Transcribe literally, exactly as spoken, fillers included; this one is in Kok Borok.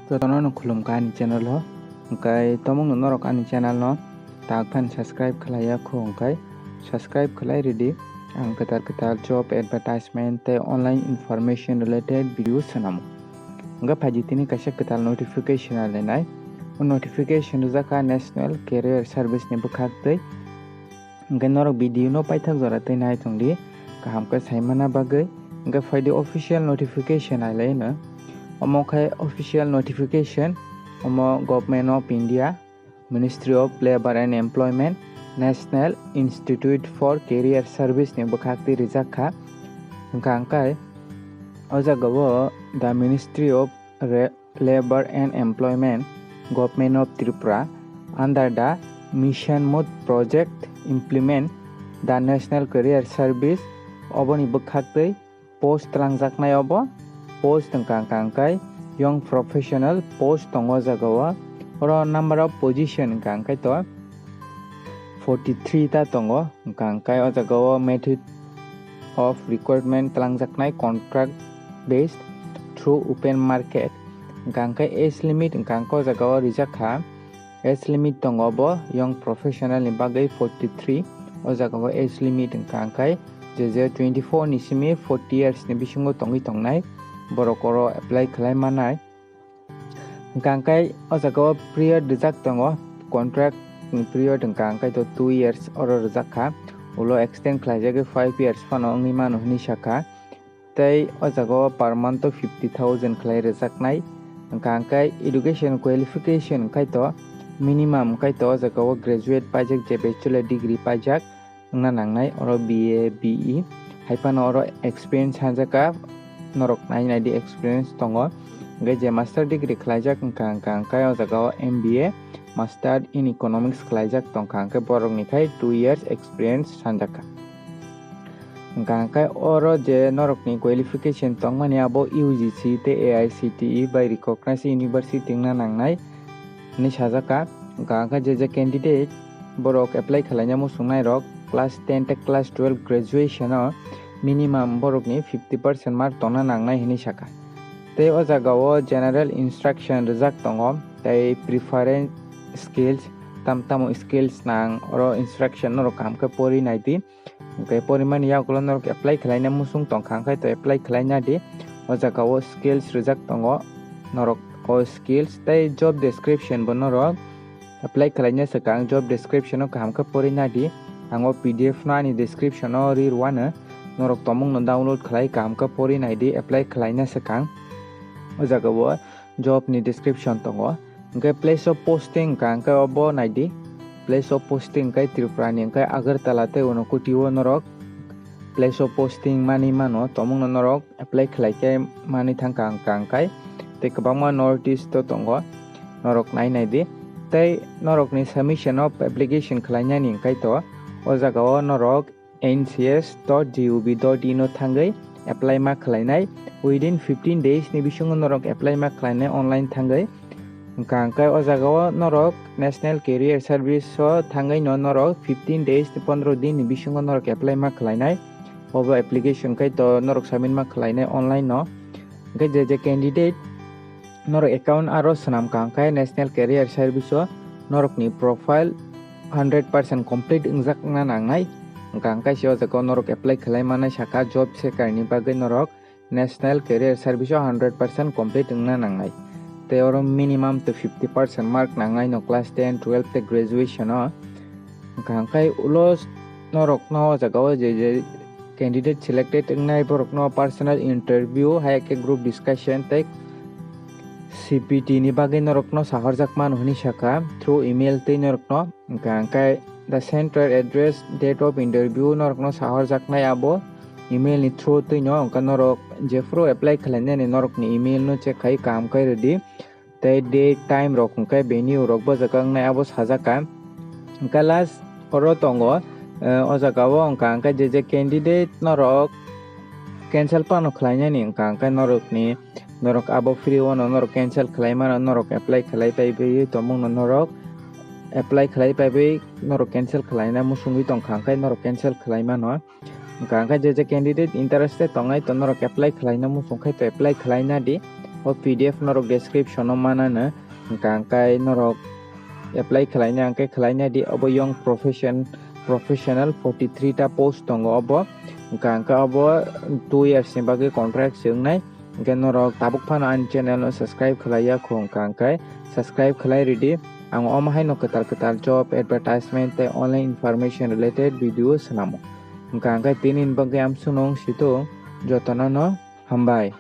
Jotono no khulumkha ani channel o. Hwnkhe tomungno norok ani channel no tak phan subscribe khlaiya kho hwnkhe subscribe khlai ridi. Ang kwtal kwtal job advertisement tei online information related video swnamo. Hwnkhe phaidi tini kaisa kwtal notification alainai. O notification rijak kha National Career Service ni bwkhak twi. Hwnkhe norok video no paithak jora twi nai tongdi, kaham khe saimana bagwi. Hwnkhe phaidi official notification alaino. Omo khe official notification, omo Government of India, Ministry of Labour and Employment, National Institute for Career Service ni bwkhak twi rijak kha. Hwnkha hwnkhe o jagao the Ministry of Re-, Labour and Employment, Government of Tripura, under the Mission Mood project implement the National Career Service, oboni bwkhak twi post twlangjaknai obo. Post wngkha hwnkha hwnkhe young professional post tongo o jagao. Oro number of position wngkha hwnkhe to forty three ta tongo, hwnkha hwnkhe o jagao method of recruitment twlangjaknai contract based through open market. Hwnkha hwnkhe age limit wngkha hwnkhe o jagao rijak kha. Age limit tongo bo young professional ni bagwi forty three. O jagao age limit wngkha hwnkhe je je twenty four ni simi forty years ni bisingo tongwi tongnai borok oro apply khlai manai. Hwnkha hwnkhe o jagao period rijak tongo, contract ni period wngkha hwnkhe to two years oro rijak kha, ulo extend khlaijagwi five years phano wngwi mano hinwi sakha. Tei o jagao per month o fifty thousand khlai rwjaknai. Hwnkha hwnkhe education qualification khai to minimum khai to o jagao graduate paijak, je bachelor degree paijak wngna nangnai, oro B A, B E. Hai phano oro experience hanjakha, norok nai nai di experience tongo. Hwnkhe je master degree khlaijak wngkha, hwnkha hwnkhe o jagao M B A, master in economics khlaijak tongkha, hwnkhe borokni khai two years experience sanjakha. Hwnkha hwnkhe oro je norokni qualification tongmani abo U G C tei A I C T E bai recognized university wngna nangnai hinwi sajak kha. Hwnkha hwnkhe je je candidate borok apply khlaina muchungnairok class ten tei class twelve graduation o minimum borokni fifty percent mark tongna nangnai hinwi sakha. Tei o jagao general instruction rijak tongo tei preference skills, tam tamo skills nang oro instruction norok kaham khe pori naidi. Hwnkhe porimani yagulo norok apply khlaina muchung tongkha, hwnkhe to apply khlaina di. O jagao skills rijak tongo, norok o skills tei job description bo norok apply khlaina swkang job description o kaham khe pori nadi. Ang o P D F no ani description o ri rwano, norok tomung no download khlai kaham khe pori naidi apply khlaina swkang. O jagao job ni description tongo. Hwnkhe place of posting wngkha hwnkhe obo naidi. Place of posting wngkha Tripura ni wngkha Agartala tei Unakoti o norok place of posting manwi mano, tomungno norok apply khlai khe manwi thangkha hwnkha hwnkhe tei kwbangma North East o tongo, norok nai naidi. Tei norokni submission of application khlainani wngkha to o jagao norok N C S dot G O V dot in o thangwi apply ma khlainai. Within fifteen days ni bisingo norok apply ma khlainai online thangwi. Hwnkha hwnkhe o jagao norok National Career Service o thangwi no norok fifteen days tei pondro din ni bisingo norok apply ma khlainai. Obo application khai to norok submit ma khlainai online no. Hwnkhe je je candidate norok account aro swnam kaham khai National Career Service o norokni profile hundred percent complete wngjak wngna nangnai. Hwnkha hwnkhe se o jagao norok apply khlai manai sakha job seeker ni bagwi norok National Career Service o hundred percent complete wngna nangnai. Tei oro minimum to fifty percent mark nangnai no class ten, twelve tei graduation o. Hwnkha hwnkhe ulo norokno o jagao je je candidate selected wngnai borokno personal interview, hai khe group discussion tei C P T ni bagwi norokno sahorjak mano hwnwi sakha through email tei norokno. Hwnkha hwnkhe the center, address, date of interview norokno sahorjaknai abo email ni through twi no. Hwnkha norok jephuru apply khlainani norokni email no check khai kaham khai rwdi. Tei date, time rok hwnkhe venue rok bo jaga wngnai abo sajak kha. Hwnkhe last oro tongo, eh, o jaga o wngkha hwnkhe je je candidate norok cancel phano khlainani wngkha hwnkhe norokni, norok abo free o no norok cancel khlai mano, norok apply khlai paibai tongmung no norok apply khlai paibai norok cancel khlaina muchungwi tongkha hwnkhe norok cancel khlai mano. Hwnkha hwnkhe je je candidate interested tongnai to norok apply khlaina muchung khai to apply khlaina di. O P D F norok description o manano, hwnkha hwnkhe norok apply khlaina hwnkhe khlaina di. Obo young profession professional forty three ta post tongo obo, hwnkha hwnkhe obo two years ni bagwi contract se wngnai. Hwnkhe norok tabuk phano ani channel no subscribe khlaiya kho, hwnkha hwnkhe subscribe khlai ridi. Ang omo haino kwtal kwtal job advertisement tei online information related video swnamo. Hwnkha hwnkhe tini ni bagwi amsukno wng sitwng, jotono no hambai.